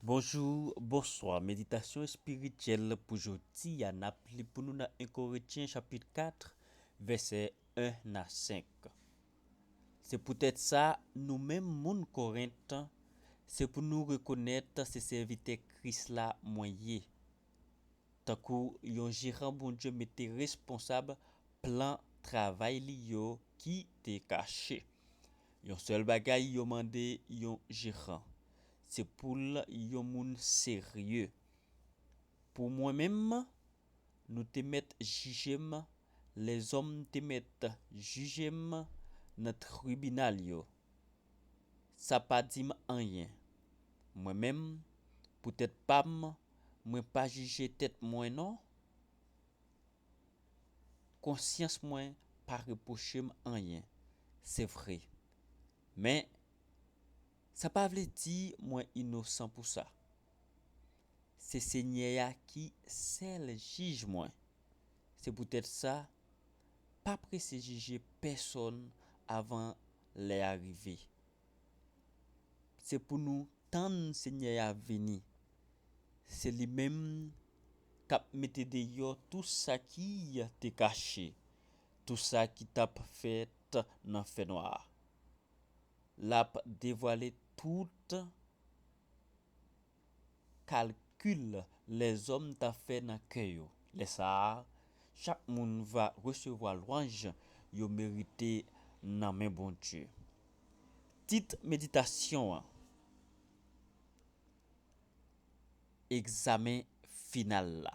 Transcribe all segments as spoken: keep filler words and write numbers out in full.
Bonjou, bonswa. Meditasyon espirityèl pou jodi a, n ap li pou nou nan en Korentyen chapit kat, vèsè en a senk. Se poutèt sa, nou menm moun Korent, se pou nou rekonèt se sèvitè Kris la mwen ye. Tankou yon jeran Bondye mete responsab plan travay li yo ki te kache. Yon sèl bagay yo mande yon jeran, se pou l yon moun serye. Pou mwen menm, nou te mèt jije m, lèzòm te mèt jije m nan tribinal yo. Sa pa di m anyen. Mwen menm, pou tèt pa m, mwen pa jije tèt mwen non. Konsyans mwen pa repwoche m anyen, se vre. Men, sa pa vle di mwen inosan pou sa. Se Senyè a ki sèl jij mwen. Se poutèt sa, pa prese jije pèsonn avan lè a rive. Se pou nou tann Senyè a vini. Se li menm k ap mete deyò tou sa ki te kache, tou sa ki t ap fèt nan fènwa a. L ap devwale tout kalkil lèzòm ta fè nan kè yo. Lè sa a, chak moun va resevwa lwanj yo merite nan men Bondye. Tit meditasyon an, egzamen final la.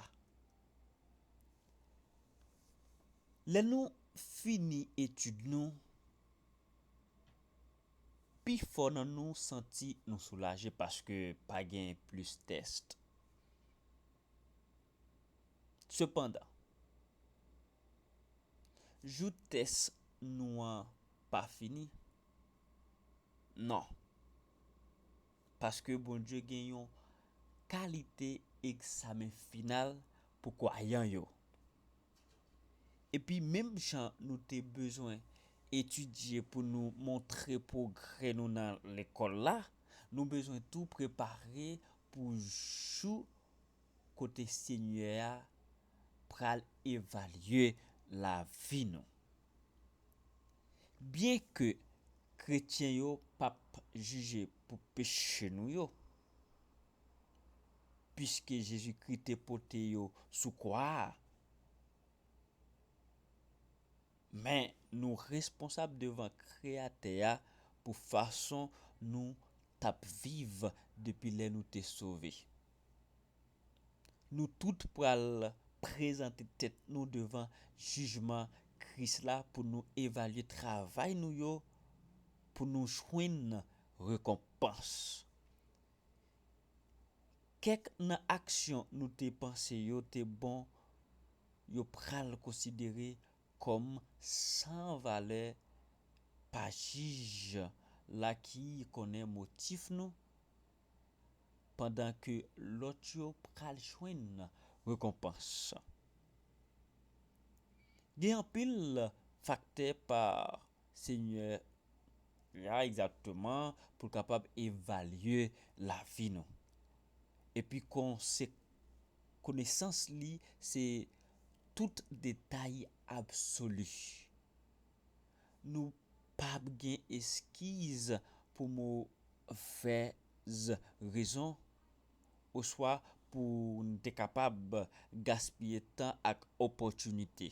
Lè nou fini etid nou, pifò nan nou santi nou soulaje paske pa gen plis tès. Sepandan, jou tès nou an pa fini. Non. Paske Bondye gen yon kalite egzamen final pou kwayan yo. Epi menm jan nou te bezwen etidye pou nou montre pwogrè nou nan lekòl la, nou bezwen tou prepare pou jou kote Senyè a pral evalye lavi nou. Byenke kretyen yo p ap jije pou peche nou yo, piske Jezikri te pote yo sou kwa a, men nou responsab devan Kreyatè a pou fason nou t ap viv depi lè nou te sove. Nou tout pral prezante tèt nou devan jijman Kris la pou nou evalye travay nou yo, pou nou jwenn rekonpans. Kèk nan aksyon nou te panse yo te bon, yo pral konsidere kòm san valè pa jij la ki konnen motif nou, pandan ke lòt yo pral jwenn rekonpans. Gen anpil faktè pa Senyè a egzakteman pou l kapab evalye lavi nou. Epi konse-, konesans li se tout detay absoli. Nou p ap gen eskiz pou movèz rezon, oswa pou n te kapab gaspiye tan ak opòtinite.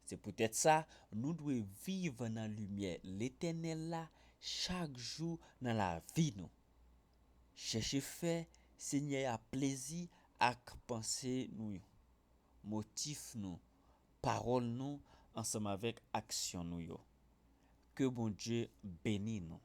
Se poutèt sa, nou dwe viv nan limyè Letènèl la chak jou nan lavi nou. Chèche fè Senyè a plezi ak panse nou yo, motif nou, pawòl nou, ansanm avèk aksyon nou yo. Ke Bondye beni nou.